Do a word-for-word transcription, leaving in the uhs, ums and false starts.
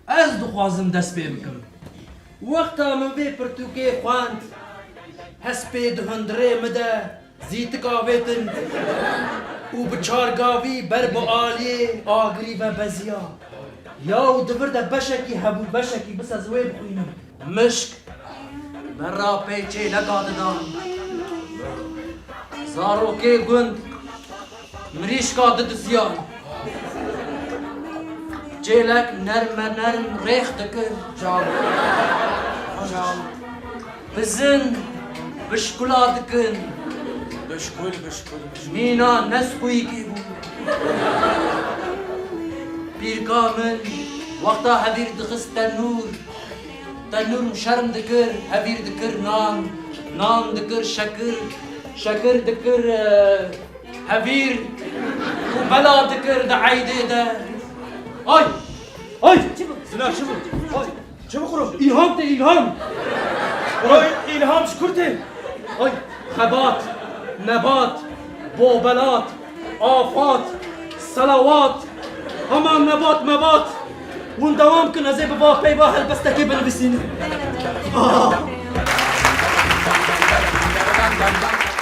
Ez dixwazim dest pê bikim. Wexta min vê pirtûkê xwend, hespê di hundirê min de zîtik avêtin û bi çar gavî ber bi aliyê agirî ve beziya. Ya û di vir de beşekî hebû, beşekî, bis ez wê bixwînim. Mişk, berra pê çêleka didan. Zarokê gund, mirîşka didiziyan. Çêlek nerme nerm rêx dikir. Çaw. Çaw. Bizin bişkula dikin. Bişkul, bişkul, bişkul. Mîna nesqûyîkê bû. Pîrka min wexta hevîr dixist tenûr, tenûr şerm dikir, hevîr dikir nan, nan dikir şekir, şekir dikir, e, hevîr û bela dikir di eydê de. Ay! Ay! Sinan, çi bû? Ay! Çi bû kuro? Îlham tê, îlham! Kuro, îlham ji kur tê? Ay! Xebat, nebat, bobelat, afat, selawat, heman nebat mebat. Hûn dewam kin, ez ê bi va peyva helbestekê binivîsînim. Ah!